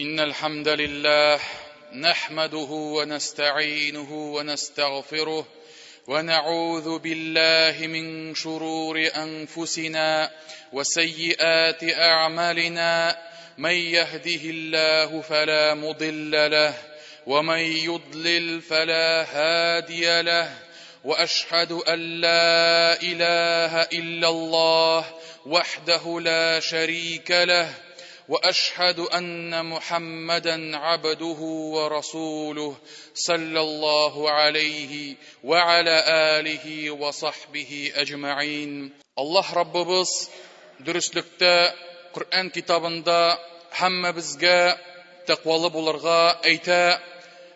إن الحمد لله نحمده ونستعينه ونستغفره ونعوذ بالله من شرور أنفسنا وسيئات أعمالنا من يهده الله فلا مضل له ومن يضلل فلا هادي له وأشهد أن لا إله إلا الله وحده لا شريك له وأشهد أن محمدا عبده ورسوله صلى الله عليه وعلى آله وصحبه أجمعين. Аллаһ Раббыбыз дөреслектә Коръән китабында һәммәбезгә тәкъвалы булырга әйтә.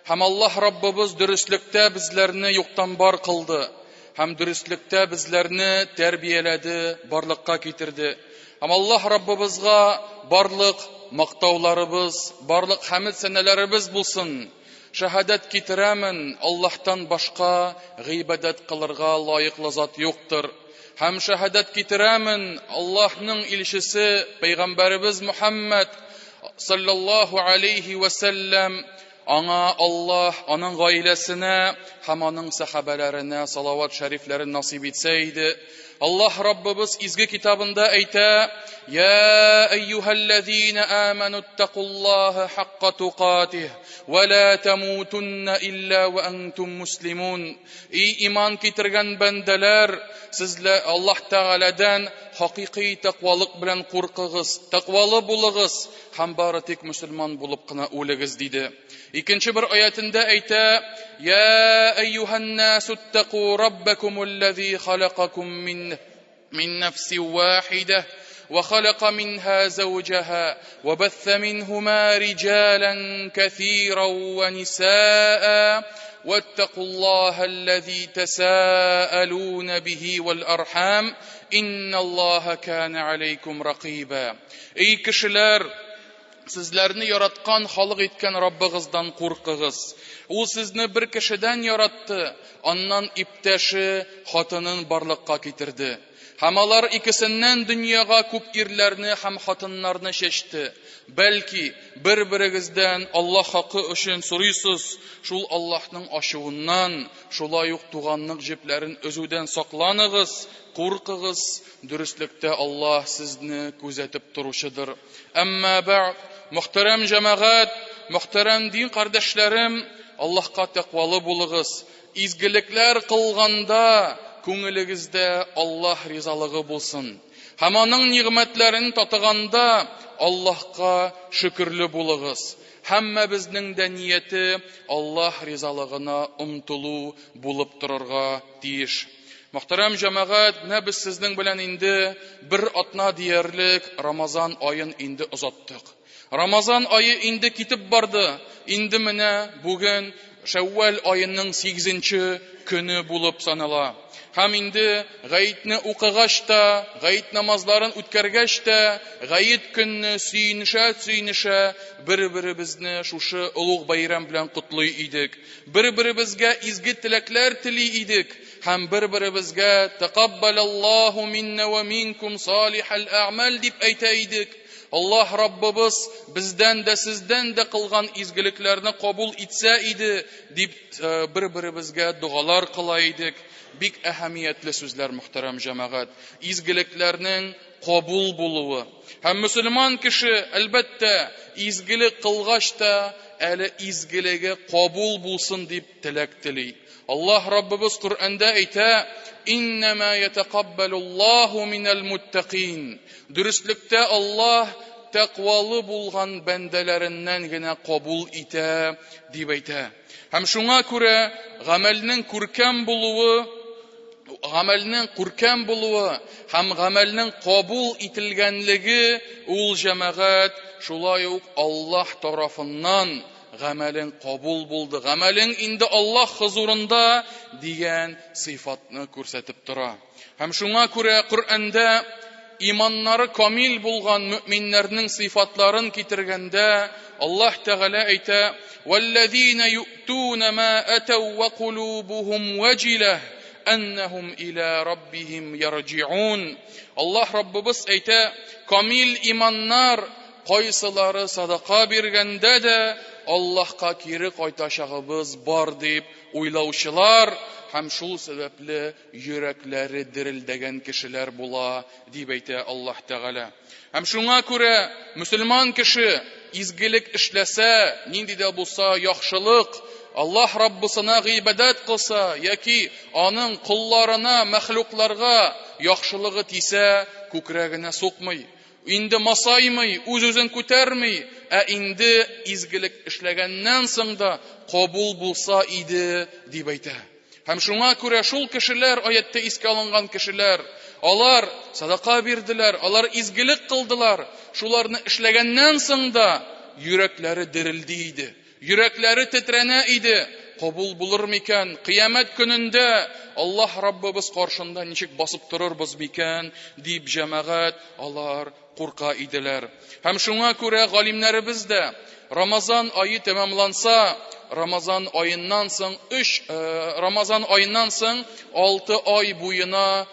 Һәм Аллаһ Раббыбыз дөреслектә безләрне юктан бар кылды. Һәм дөреслектә безләрне тәрбияләде, барлыкка китерде. Һәм Аллаһ Раббыбызга барлык мактауларыбыз, барлык хәмд сәнәләребез булсын. Шәһадәт китерәмен, Аллаһтан башка гыйбадәт кылырга лаеклы зат юктыр. Һәм шәһадәт китерәмен, Аллаһның илчесе пәйгамбәребез Мухаммад саллаллаһу алейхи ва сәлләм аңа Аллаһ, аның гаиләсенә һәм аның сәхабәләренә салават шәрифләрен насыйп итсә иде. Аллаһ Раббыбыз изге китабында әйтә: "Я әйюһәлләзина аману иттакуллаһа хакка тукатих ва ла тамутунна илля ва антум муслимун." Эй иман китергән бәндәләр, сезләр Аллаһ Тәгаләдән хакыйкый тәкъвалык белән куркыгыз, тәкъвалы булыгыз һәм бары тик мөселман булып кына үлегез, диде. Икенче бер аятендә әйтә: "Я әйюһән-насу иттаку раббакумуллази халакакум мин нафсин вахидә وخلق منها زوجها وبث منهما رجالا كثيرا ونساء واتقوا الله الذي تساءلون به والأرحام إن الله كان عليكم رقيبا. Эй кешеләр, сезләрне яраткан, халык иткән Раббыгыздан куркыгыз. Ул сезне бер кешедән яратты, аннан иптәше хатынын барлыкка китерде. Һәм алар икесеннән дөньяга күп ирләрне һәм хатыннарны чәчте. Бәлки, бер-берегездән Аллаһ хакы өчен сорыйсыз, шул Аллаһның ачуыннан, шулай ук туганлык җепләрен өзүдән сакланыгыз, куркыгыз, дөреслектә Аллаһ сезне күзәтеп торучыдыр. Әмма бәгъд, мөхтәрәм җәмәгать, мөхтәрәм дин кардәшләрем, Аллаһка тәкъвалы булыгыз. Изгелекләр кылганда күңелегездә Аллаһ ризалыгы булсын. Һәм аның нигъмәтләрен татыганда Аллаһка шөкерле булыгыз. Һәммәбезнең дә нияте Аллаһ ризалыгына омтылу булып торырга тиеш. Мөхтәрәм җәмәгать, менә без сезнең белән инде бер атна диярлек Рамазан аен инде озаттык. Рамазан ае инде китеп барды. Инде менә бүген Шәүвәл аеның 8нче көне булып санала. Һәм инде гаетне укыгач та, гает намазларын үткәргәч тә, гает көнне сөенешә-сөенешә бер-беребезне шушы олуг бәйрәм белән котлый идек. Бер-беребезгә изге теләкләр тели идек һәм бер-беребезгә тәкаббалаллаһу минна ва минкум салихал әгъмал дип әйтә идек. Аллаһ Раббыбыз бездән дә сездән дә кылган изгелекләрне кабул итсә иде дип бер-беребезгә догалар кыла идек. Бик әһәмиятле сүзләр, мөхтәрәм җәмәгать. Изгелекләрнең кабул булуы. Һәм мөселман кеше, әлбәттә, изгелек кылгач та, әле изгелеге кабул булсын дип теләк тели. Аллаһ Раббыбыз Коръәндә әйтә: "Иннама ятакаббалуллаһу минал муттакин." Дөреслектә Аллаһ тәкъвалы булган бәндәләреннән генә кабул итә, дип әйтә. Һәм шуңа күрә гамәлнең күркәм булуы, гамәлнең күркәм булуы һәм гамәлнең кабул ителгәнлеге ул җәмәгать шулай ук Аллаһ тарафыннан гамәлең кабул булды, гамәлең инде Аллаһ хозурында дигән сыйфатны күрсәтеп тора. Һәм шуңа күрә Коръәндә иманнары камил булган мөэминнәрнең сыйфатларын китергәндә Аллаһ Тәгалә әйтә: "Валлазина ю'туна ма атау ва кулубухум ваҗила аннахум иля раббихим ярҗиун." Аллаһ Раббыбыз әйтә: камил иманнар Кайсылары садака биргәндә дә Аллаһка кире кайтачагыбыз бар дип уйлаучылар һәм шул сәбәпле йөрәкләре дерелдәгән кешеләр була, дип әйтә Аллаһ Тәгалә. Һәм шуңа күрә мөселман кеше изгелек эшләсә, нинди дә булса яхшылык, Аллаһ Раббысына гыйбадәт кылса яки аның колларына, мәхлукларга яхшылыгы тисә, күкрәгенә сукмый. Инде масаймый, үз-үзен күтәрми, ә инде изгелек эшләгәннән соң да кабул булса иде, дип әйтә. Һәм шуңа күрә шул кешеләр, аятьтә искә алынган кешеләр, алар садака бирделәр, алар изгелек кылдылар, шуларны эшләгәннән соң да йөрәкләре дерелди иде. Йөрәкләре тетрәнә иде. Кабул булыр микән? Кыямәт көнендә Аллаһ Раббыбыз каршында ничек басып торырбыз микән? Дип җәмәгать алар курка иделәр. Һәм шуңа күрә галимнәребез дә Рамазан ае тәмамланса, Рамазан аеннан соң өч, Рамазан аеннан соң 6 ай буена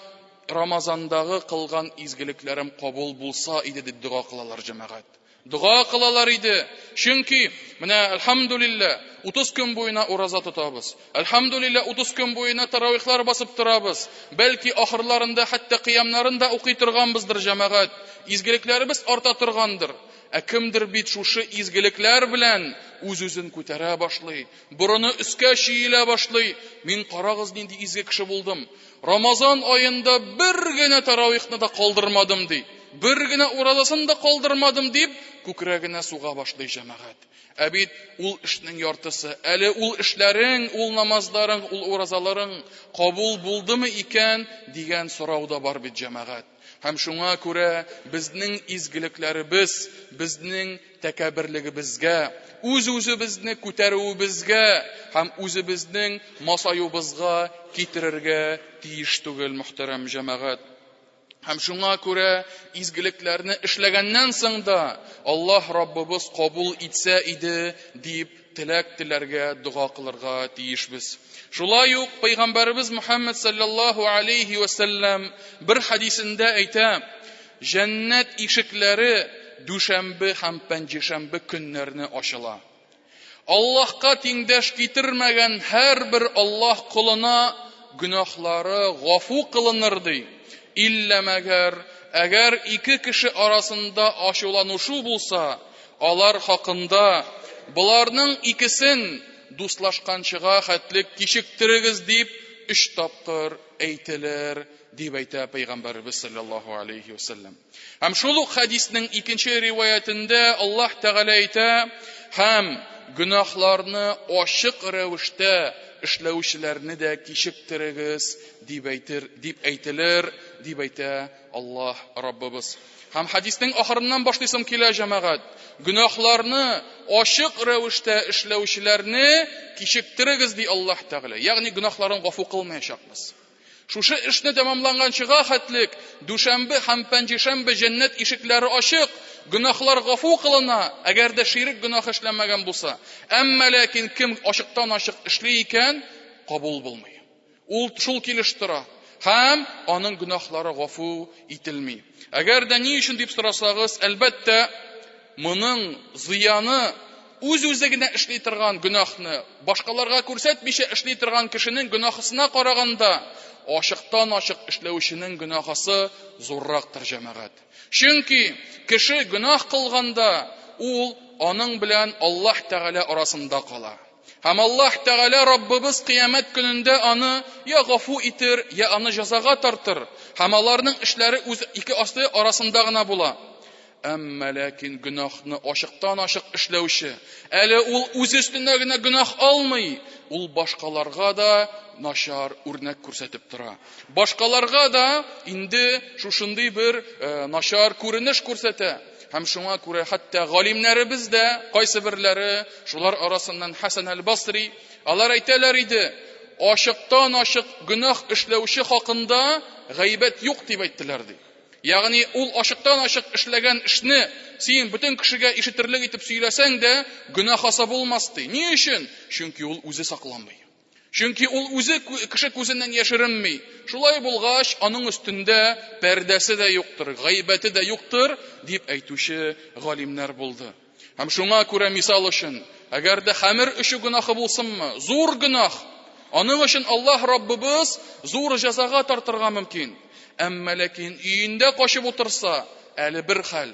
Рамазандагы кылган изгелекләрем кабул булса иде дип дога кылалар җәмәгать. Дога кылалар иде. Чөнки менә әлхәмдүлиллә 30 көн буена ураза тотабыз. Әлхәмдүлиллә 30 көн буена таравихлар басып торабыз. Бәлки ахырларында хәтта кыямнарын да укый торганбыздыр җәмәгать. Изгелекләребез арта торгандыр. Ә кемдер бит шушы изгелекләр белән үз-үзен күтәрә башлый. Борыны өскә чөелә башлый. Мин карагыз нинди изге кеше булдым. Рамазан аенда бер генә таравихны да калдырмадым ди. Бер генә уразасын да калдырмадым дип, күкрәгенә суга башлый җәмәгать. Ә бит ул эшнең яртысы, әле ул эшләрең, ул намазларың, ул уразаларың кабул булдымы икән дигән сорау да бар бит җәмәгать. Һәм шуңа күрә безнең изгелекләребез, безнең тәкәбберлегебезгә, үз-үзебезне күтәрүебезгә һәм үзебезнең масаюыбызга китерергә тиеш түгел, мөхтәрәм җәмәгать. Һәм шуңа күрә изгелекләрне эшләгәннән соң да Аллаһ Раббыбыз кабул итсә иде дип теләк теләргә, дога кылырга тиешбез. Шулай ук Пәйгамбәребез Мухаммад саллаллаһу алейхи ва сәлләм бер хадисендә әйтә, Җәннәт ишекләре дүшәмбе һәм пәнҗешәмбе көннәрне ачыла. Аллаһка тиңдәш китермәгән һәрбер Аллаһ колына гөнаһлары гафу кылыныр ди. Иллә мәгәр, әгәр ике кеше арасында ачуланышу булса, алар хакында боларның икесен дуслашканчыга хәтлек кичектерегез дип өч тапкыр әйтелер, дип әйтә Пәйгамбәребез саллаллаһу алейхи вәсәлләм. Һәм шул ук хәдиснең икенче риваятендә Аллаһ Тәгалә әйтә, һәм гөнаһларны ачык рәвештә эшләүчеләрне дә кичектерегез, дип әйтер, дип әйтелер, дип әйтә Аллаһ Раббыбыз. Һәм хәдиснең ахырыннан башлыйсым килә, җәмәгать. Гөнаһларны ачык рәвештә эшләүчеләрне кичектерегез, ди Аллаһ Тәгалә. Ягъни гөнаһларын гафу кылмаячакбыз. Шушы эшне тәмамланганчыга хәтлек дүшәмбе һәм пәнҗешәмбе җәннәт ишекләре ачык, гөнаһлар гафу кылына, әгәр дә ширек гөнаһ эшләмәгән булса. Әмма ләкин кем ачыктан-ачык эшли икән, кабул булмый. Ул шул килеш тора һәм аның гөнаһлары гафу ителми. Әгәр дә ни өчен дип сорасагыз, әлбәттә, моның зыяны үз-үзе генә эшли торган гөнаһны, башкаларга күрсәтмичә эшли торган кешенең гөнаһысына караганда, ачыктан-ачык эшләүченең гөнаһысы зуррактыр, җәмәгать. Чөнки кеше гөнаһ кылганда, ул аның белән Аллаһ Тәгалә арасында кала. Һәм Аллаһ Тәгалә Раббыбыз кыямәт көнендә аны я гафу итер, я аны җәзага тартыр. Һәм аларның эшләре үз ике асты арасында гына була. Әмма ләкин гөнаһны ачыктан-ачык эшләүче, әле ул үз өстенә генә гөнаһ алмый, ул башкаларга да начар үрнәк күрсәтеп тора. Башкаларга да инде шушындый бер э, начар күренеш күрсәтә. Һәм шуңа күрә хәтта галимнәребез дә, кайсы берләре, шулар арасыннан Хәсән әл-Басри, алар әйтәләр иде, ачыктан-ачык гөнаһ эшләүче хакында гайбәт юк дип әйттеләр ди. Ягъни ул ачыктан-ачык эшләгән эшне син бөтен кешегә ишетерлек итеп сөйләсәң дә, гөнаһ аса булмас ди. Ни өчен? Чөнки ул үзе сакланмый. Чөнки ул үзе кеше күзеннән яшеренми. Шулай булгач, аның өстендә пәрдәсе дә юктыр, гайбәте дә юктыр, дип әйтүче галимнәр булды. Һәм шуңа күрә мисал өчен, әгәр дә хәмер эчү гөнаһы булсынмы, зур гөнаһ, аның өчен Аллаһ Раббыбыз зур җәзага тартырга мөмкин. Әмма ләкин өендә качып утырса, әле бер хәл.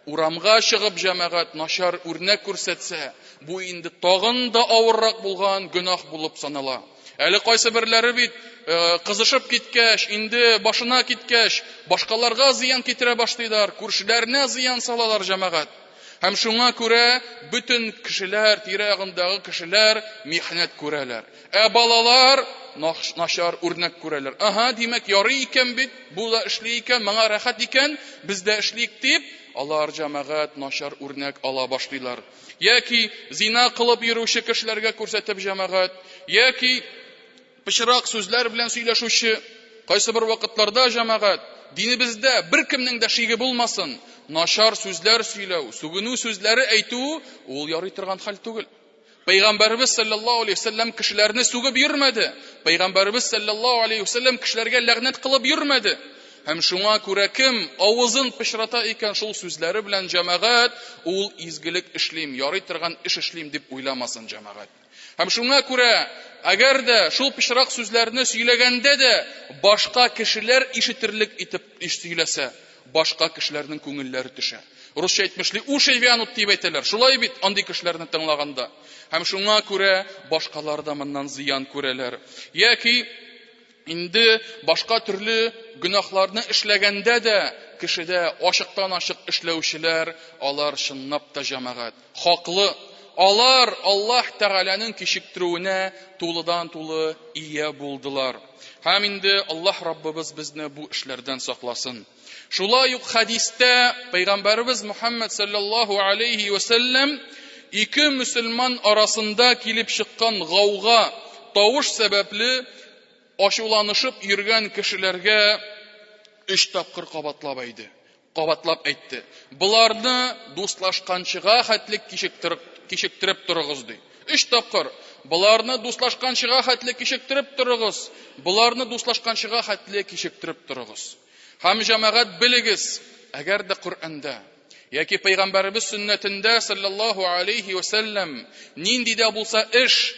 Урамга чыгып җәмәгать начар үрнәк күрсәтсә, бу инде тагын да авыррак булган гөнаһ булып санала. Әле кайсы берләре бит кызышып киткәч, инде башына киткәч, башкаларга зыян китерә башлыйлар, күршеләренә зыян салалар җәмәгать. Һәм шуңа күрә бөтен кешеләр, тирә-ягындагы кешеләр михнәт күрәләр. Ә балалар начар үрнәк күрәләр. Ага, димәк, ярый икән бит, бу да эшли икән, моңа рәхәт икән, без дә эшлик дип, алар җәмәгать начар үрнәк ала башлыйлар. Яки зина кылып йөрүче кешеләргә күрсәтеп җәмәгать, яки пычрак сүзләр белән сөйләшүче, кайсы бер вакытларда җәмәгать, динебездә беркемнең дә шиге булмасын, начар сүзләр сөйләү, сүгенү сүзләре әйтү, ул ярый торган хәл түгел. Пәйгамбәребез саллаллаһу алейһи вәсәлләм кешеләрне сүгеп йөрмәде. Пәйгамбәребез саллаллаһу алейһи вәсәлләм кешеләргә ләгънәт кылып йөрмәде. Һәм шуңа күрә кем авызын пычрата икән шул сүзләре белән җәмәгать, ул изгелек эшлим, ярый торган эш эшлим дип уйламасын җәмәгать. Һәм шуңа күрә, әгәр дә шул пычрак сүзләрне сөйләгәндә дә башка кешеләр ишетерлек итеп сөйләсә, башка кешеләрнең күңелләре төшә. Русча әйтмешли, уши вянут дип әйтәләр. Шулай бит, андый кешеләрне тыңлаганда. Һәм шуңа күрә башкалар да моннан зыян күрәләр. Яки инде башка төрле гөнаһларны эшләгәндә дә кешедә ачыктан-ачык эшләүчеләр, алар чынлап та җәмәгать, хаклы. Алар Аллаһ Тәгаләнең кичектерүенә тулыдан-тулы ия булдылар. Һәм инде Аллаһ Раббыбыз безне бу эшләрдән сакласын. Шулай ук хәдистә Пәйгамбәребез Мухаммад саллаллаһу алейхи ва сәлләм ике мөселман арасында килеп чыккан гауга, тавыш сәбәпле ачуланышып йөргән кешеләргә өч тапкыр кабатлап әйде. Кабатлап әйтте. Боларны дуслашканчыга хәтле кичектереп, кичектереп торыгыз ди. Өч тапкыр. Боларны дуслашканчыга хәтле кичектереп торыгыз. Боларны дуслашканчыга хәтле кичектереп торыгыз. Һәм җәмәгать белегез, әгәр дә Коръәндә яки пәйгамбәребез сөннәтендә саллаллаһу алейхи ва сәлләм нинди дә булса эш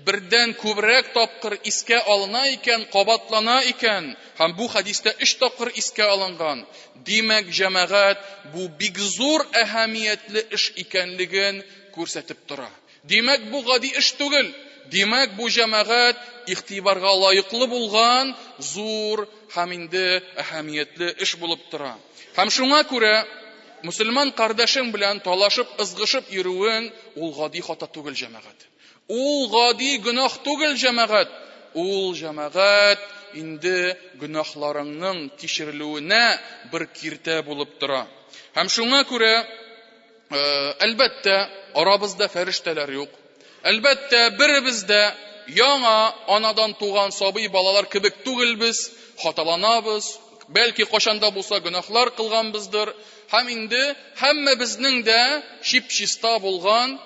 бердән күбрәк тапкыр искә алына икән, кабатлана икән, һәм бу хәдистә өч тапкыр искә алынган, димәк, җәмәгать бу бик зур әһәмиятле эш икәнлеген күрсәтеп тора. Димәк, бу гади эш түгел. Димәк, бу җәмәгать игътибарга лаеклы булган зур һәм инде әһәмиятле эш булып тора. Һәм шуңа күрә мөселман кардәшең белән талашып, ызгышып йөрүең ул гади хата түгел, җәмәгать. Ул гади гөнаһ түгел, җәмәгать. Ул җәмәгать инде гөнаһларыңның кичерелүенә бер киртә булып тора. Һәм шуңа күрә Әлбәттә, арабызда фәрештәләр юк. Әлбәттә, беребез дә яңа анадан туган сабый балалар кебек түгелбез, хаталанабыз, бәлки кайчан да булса гөнаһлар кылганбыздыр. Һәм инде һәммәбезнең дә чип-чиста булган,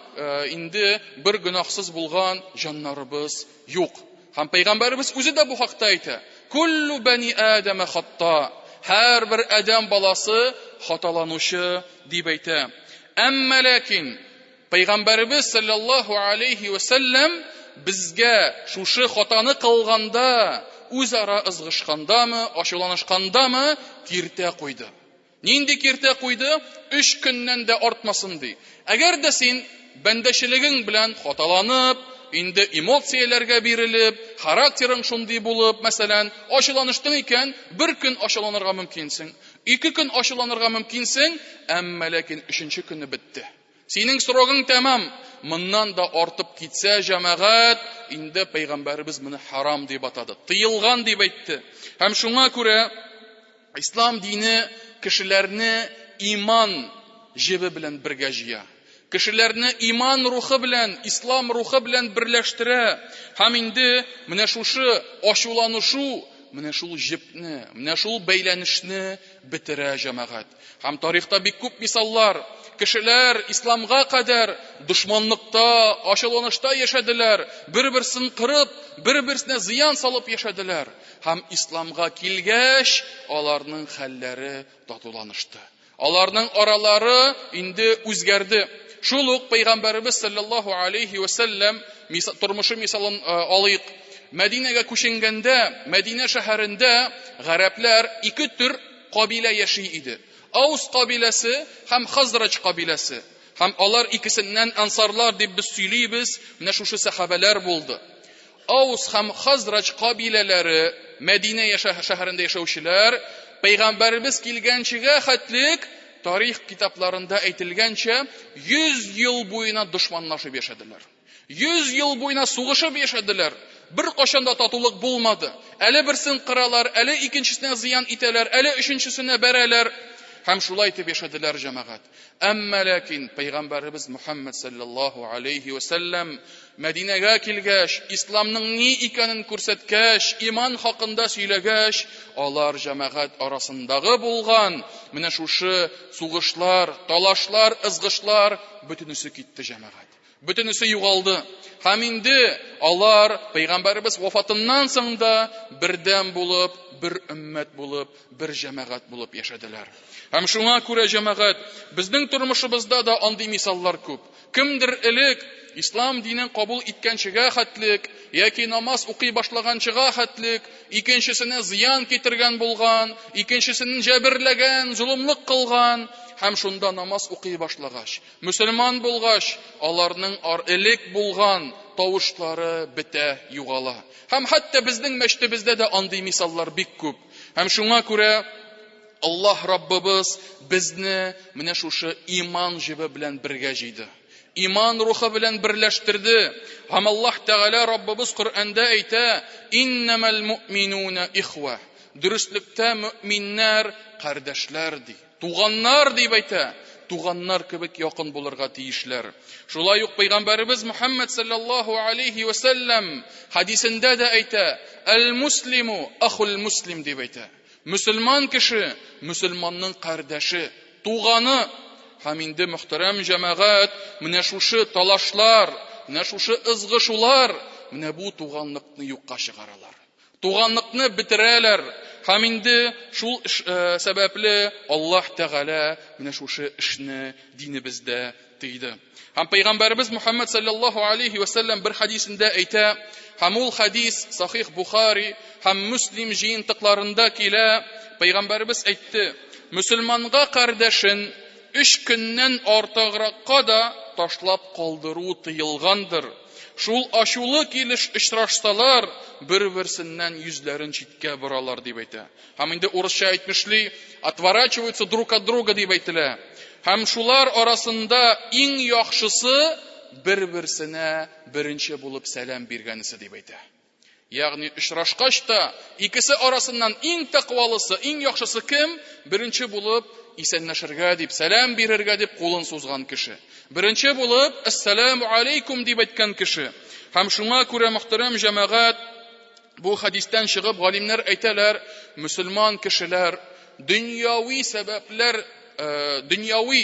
инде бер гөнаһсыз булган җаннарыбыз юк. Һәм пәйгамбәребез үзе дә бу хакта әйтә. Куллу бани Адама хатта. Һәрбер адәм баласы хаталанучы дип әйтә. Әмма ләкин пәйгамбәребез саллаллаһу алейхи ва сәлләм безгә шушы хатаны кылганда, үзара ызгышкандамы, ачуланышкандамы киртә куйды. Нинди киртә куйды? Өч көннән дә артмасын ди. Әгәр дә син бәндәчелегең белән хаталанып, инде эмоцияләргә бирелеп, характерың шундый булып, мәсәлән, ачуланыштың икән, бер көн ачуланырга мөмкинсең, ике көн ачуланырга мөмкинсең, әмма ләкин өченче көне бетте. Синең срогың тәмам. Моннан да артып китсә, җәмәгать, инде пәйгамбәребез моны харам дип атады. Тыелган дип әйтте. Һәм шуңа күрә Ислам дине кешеләрне иман җебе белән бергә җыя. Кешеләрне иман рухы белән, ислам рухы белән берләштерә. Һәм инде менә шушы ачуланышу, менә шул җепне, менә шул бәйләнешне бетерә җәмәгать. Һәм тарихта бик күп мисаллар. Кешеләр исламга кадәр дошманлыкта, ачуланышта яшәделәр, бер-берсен кырып, бер-берсенә зыян салып яшәделәр. Һәм исламга килгәч, аларның хәлләре татуланышты. Аларның аралары инде үзгәрде. Шул ук Пәйгамбәребез саллаллаһу алейхи ва сәлләм тормышы мисалын алыйк. Мәдинәгә күченгәндә, Мәдинә шәһәрендә гарәпләр ике төр кабилә яши иде. Аус кабиләсе һәм Хазрач кабиләсе. Һәм алар икесеннән ансарлар дип без сөйлибез, менә шушы сәхабәләр булды. Аус һәм Хазрач кабиләләре Мәдинә шәһәрендә яшәүчеләр Пәйгамбәребез килгәнчегә хәтлек тарих китапларында әйтелгәнчә 100 ел буена дошманлашып яшәделәр. 100 ел буена сугышып яшәделәр. Бер кашан да татулык булмады. Әле берсен кыралар, әле икенчесенә зыян итәләр, әле өченчесенә бәрәләр. Һәм шулай итеп яшәделәр җәмәгать. Әмма ләкин Пәйгамбәребез Мухаммад саллаллаһу алейхи ва сәлләм Мәдинәгә килгәч, исламның ни икәнен күрсәткәч, иман хакында сөйләгәч, алар җәмәгать арасындагы булган менә шушы сугышлар, талашлар, ызгышлар бөтенесе китте җәмәгать. Бөтенесе югалды. Һәм инде алар Пәйгамбәребез вафатыннан соң да бердәм булып, бер өммәт булып, бер җәмәгать булып яшәделәр. Һәм шуңа күрә җәмәгать, безнең тормышыбызда да андый мисаллар күп. Кемдер элек ислам динен кабул иткәнчегә хәтлек яки намаз укый башлаганчыга хәтлек икенчесенә зыян китергән булган, икенчесен җәберләгән, золымлык кылган һәм шунда намаз укый башлагач, мөселман булгач, аларның элек булган тавышлары бетә, югала. Һәм хәтта безнең мәчетебездә дә андый мисаллар бик күп. Һәм шуңа күрә Аллаһ Раббыбыз безне менә шушы иман җебе белән бергә җыйды. Иман рухы белән берләштерде. Һәм Аллаһ Тәгалә Раббыбыз Коръәндә әйтә: "Иннамал муъминуна ихва". Дөреслектә мөэминнәр кардәшләр ди. Туганнар дип әйтә. Туганнар кебек якын булырга тиешләр. Шулай ук Пәйгамбәребез Мухаммад саллаллаһу алейхи ва сәлләм хадисендә дә әйтә: "Әл-муслиму ахул муслим" дип әйтә. Мөселман кеше мөселманның кардәше, туганы. Һәм инде мөхтәрәм җәмәгать, менә шушы талашлар, менә шушы ызгышулар, менә бу туганлыкны юкка чыгаралар. Туганлыкны бетерәләр. Һәм инде шул сәбәпле Аллаһ Тәгалә менә шушы эшне динебездә тыйды. Һәм Пәйгамбәребез Мухаммад саллаллаһу алейхи ва саллям бер хадисендә әйтә, һәм ул хадис Сахих Бухари һәм Муслим җыентыкларында килә, Пәйгамбәребез әйтте: "Мөселманга кардәшен өч көннән артыгракка да ташлап калдыру тыелгандыр. Шул ачулы килеш очрашсалар, бер-берсеннән йөзләрен читкә боралар", дип әйтә. Һәм инде урысча әйтмешли, отворачиваются друг от друга дип әйтелә. Һәм шулар арасында иң яхшысы бер-берсенә беренче булып сәлам биргәнесе дип әйтә. Ягъни очрашкач та икесе арасыннан иң тәкъвалысы, иң яхшысы кем? Беренче булып исәнләшергә дип, сәлам бирергә дип кулын сузган кеше. Беренче булып ассаламу алейкум дип әйткән кеше. Һәм шуңа күрә мөхтәрәм җәмәгать, бу хадистән чыгып галимнәр әйтәләр, мөселман кешеләр дөньяви сәбәпләр, дөньяви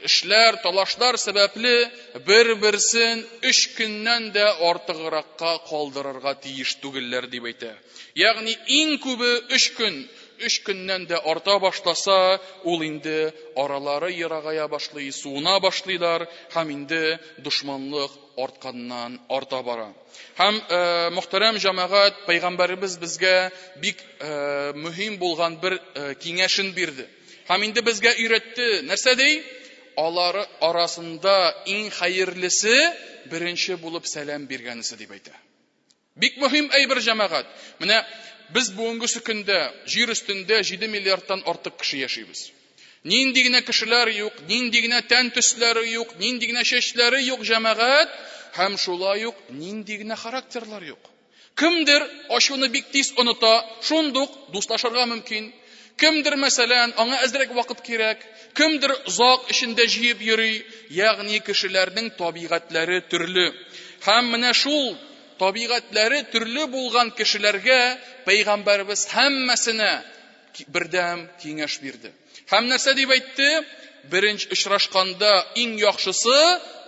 эшләр, талашлар сәбәпле бер-берсен өч көннән дә артыгракка калдырырга тиеш түгелләр дип әйтә. Ягъни иң күбе өч көн, өч көннән дә арта башласа, ул инде аралары ерагая башлый, суына башлыйлар һәм инде дошманлык артканнан арта бара. Һәм мөхтәрәм җәмәгать, Пәйгамбәребез безгә бик мөһим булган бер киңәшен бирде. Һәм инде безгә өйрәтте. Нәрсә ди? Алары арасында иң хәерлесе беренче булып сәлам биргәнесе дип әйтә. Бик мөһим әйбер җәмәгать. Менә без бүгенгесе көндә җир өстендә 7 миллиардтан артык кеше яшибез. Нинди генә кешеләр юк, нинди генә тән төсләре юк, нинди генә чәчләре юк җәмәгать, һәм шулай ук нинди генә характерлар юк. Кемдер ачуны бик тиз оныта, шундук дуслашырга мөмкин. Кемдер, мәсәлән, аңа әзрәк вакыт кирәк, кемдер озак эчендә җыеп йөри, ягъни кешеләрнең табигатьләре төрле. Һәм менә шул табигатьләре төрле булган кешеләргә Пәйгамбәребез һәммәсенә бердәм киңәш бирде. Һәм нәрсә дип әйтте? Беренче очрашканда иң яхшысы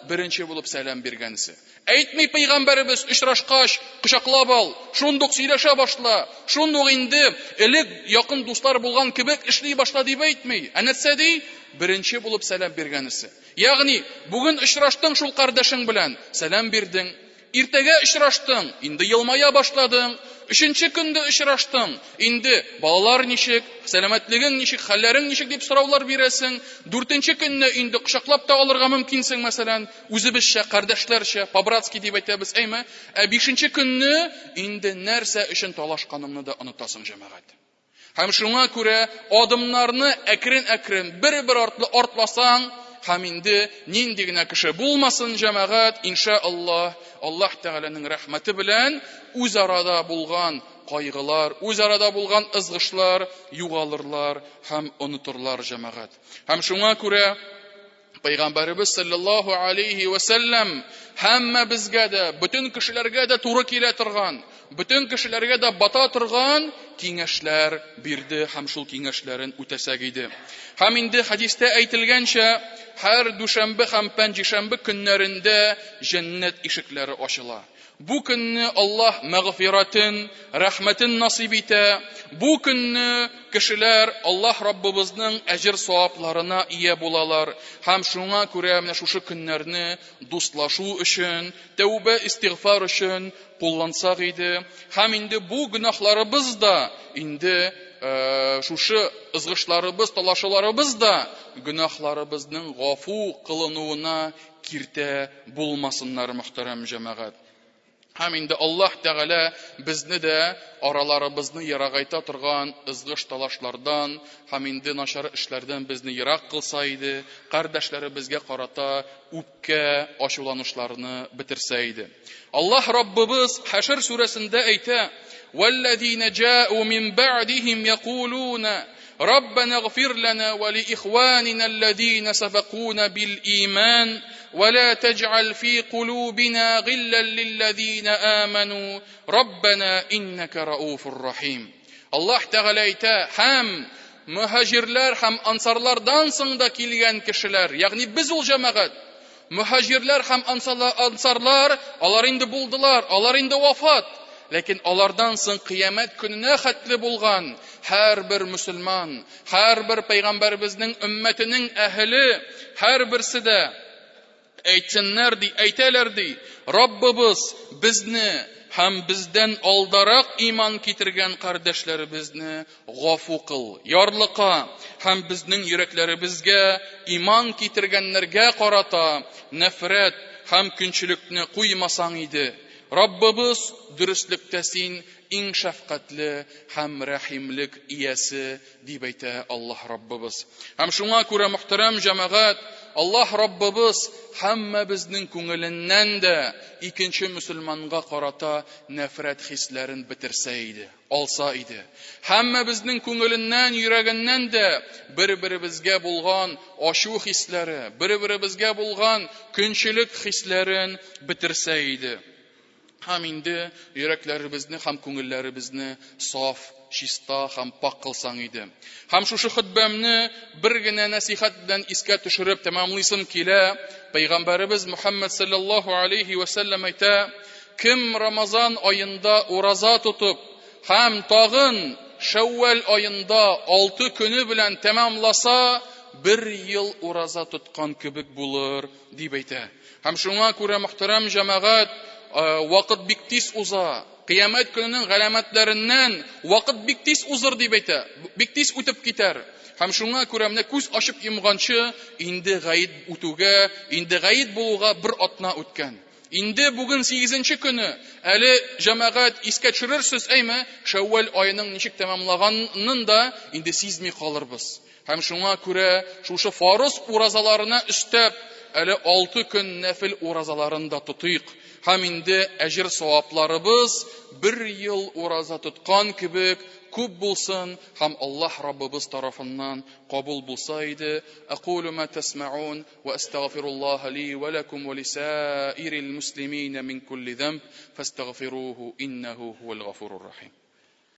Беренче булып сәлам биргәнсе. Әйтми пәйгамбәребез очрашкач, кочаклап ал, шундук сөйләшә башла, шундук инде элек якын дуслар булган кебек эшли башла дип әйтми. Ә нәрсә ди? Беренче булып сәлам биргәнесе. Ягъни, бүген очраштың шул кардәшең белән, сәлам бирдең. Иртәгә очраштың, инде елмая башладың. Өченче көндә очраштың, инде балалар ничек, сәламәтлегең ничек, хәлләрең ничек дип сораулар бирәсең. Дүртенче көнне инде кочаклап та алырга мөмкинсең, мәсәлән, үзебезчә, кардәшләрчә, по-братски дип әйтәбез, әйме? Ә бишенче көнне инде нәрсә өчен талашканыңны да онытасың, җәмәгать. Һәм шуңа күрә адымнарны әкрен-әкрен бер-бер артлы артласаң, һәм инде нинди генә кеше булмасын, җәмәгать, инша Аллаһ, Аллаһ Тәгаләнең рәхмәте белән үз арада булган кайгылар, үз арада булган ызгышлар югалырлар һәм онытырлар, җәмәгать. Һәм шуңа күрә Пәйгамбәребез саллаллаһу алейхи ва сәлләм һәммәбезгә дә, бөтен кешеләргә дә туры килә торган, бөтен кешеләргә дә бата торган киңәшләр бирде һәм шул киңәшләрен үтәсәк иде. Һәм инде хәдистә әйтелгәнчә, һәр дүшәмбе һәм пәнҗешәмбе көннәрендә җәннәт ишекләре ачыла. Бу көнне Аллаһ мәгъфирәтен, рәхмәтен насыйп итә. Бу көнне кешеләр Аллаһ Раббыбызның әҗер-савапларына ия булалар. Һәм шуңа күрә менә шушы көннәрне дуслашу өчен, тәүбә истигъфар өчен куллансак иде. Һәм инде бу гөнаһларыбыз да инде шушы ызгышларыбыз, талашуларыбыз да гөнаһларыбызның гафу кылынуына киртә булмасыннар, мөхтәрәм җәмәгать. Һәм инде Аллаһ Тәгалә безне дә араларыбызны ерагайта торган ызгыш талашлардан һәм инде начар эшләрдән безне ерак кылса иде, кардәшләребезгә карата үпкә, ачуланышларны бетерсә иде. Аллаһ Раббыбыз Хәшр сүрәсендә әйтә: "Валлазина джа'у мин бa'дихим якулуна ربنا اغفر لنا ولإخواننا الذين سبقونا بالإيمان ولا تجعل في قلوبنا غلا للذين آمنوا ربنا إنك رؤوف رحيم. Аллаһ Тәгалә әйтә, һәм мөһаҗирләр һәм ансарлардан соң да килгән кешеләр, ягъни без ул җәмәгать, мөһаҗирләр һәм ансарлар, алар инде булдылар, алар инде вафат. Ләкин алардан соң кыямәт көненә хәтле булган һәрбер мөселман, һәрбер пәйгамбәребезнең өммәтенең әһеле, һәрберсе дә әйтсеннәр ди, әйтәләр ди, Раббыбыз безне һәм бездән алдарак иман китергән кардәшләребезне гафу кыл, ярлыка һәм безнең йөрәкләребезгә иман китергәннәргә карата нәфрәт һәм көнчелекне куймасаң иде. Раббыбыз, дөреслектә син иң шәфкатьле һәм рәхимлек иясе, дип әйтә Аллаһ Раббыбыз. Һәм шуңа күрә, мөхтәрәм җәмәгать, Аллаһ Раббыбыз һәммәбезнең күңеленнән дә икенче мөселманга карата нәфрәт хисләрен бетерсә иде, алса иде. Һәммәбезнең күңеленнән, йөрәгеннән дә бер-беребезгә булган ачу хисләре, бер-беребезгә булган көнчелек хисләрен бетерсә иде. Һәм инде йөрәкләребезне һәм күңелләребезне саф, чиста һәм пакь кылсаң иде. Һәм шушы хөтбәмне бер генә нәсихәт белән искә төшереп тәмамлыйсым килә. Пәйгамбәребез Мухаммад саллаллаһу алейхи ва сәлләм әйтә, кем Рамазан аенда ураза тотып һәм тагын Шәүвәл аенда 6 көне белән тәмамласа, бер ел ураза тоткан кебек булыр, дип әйтә. Һәм шуңа күрә, мөхтәрәм җәмәгать, вакыт бик тиз уза. Кыямәт көненең галәмәтләреннән вакыт бик тиз узыр дип әйтә, бик тиз үтеп китәр. Һәм шуңа күрә менә күз ачып йомганчы инде гаит үтүгә, инде гаит булуга бер атна үткән. Инде бүген 8 көне, әле җәмәгать искә төшерерсез, әйме, Шәүвәл аеның ничек тәмамлаганын да инде сизми калырбыз. Һәм шуңа күрә шушы фарыз уразаларына өстәп, әле 6 көн нәфил уразаларын да тотыйк. Һәм инде әҗер савапларыбыз бер ел ураза тоткан кебек күп булсын һәм Аллаһ Раббыбыз тарафыннан кабул булса иде. Акулу ма тасмаун ва астагфируллаһа ли ва лакум ва лисаирил муслимина мин кулли замб фастагфируху иннаху хуал гафурур рахим.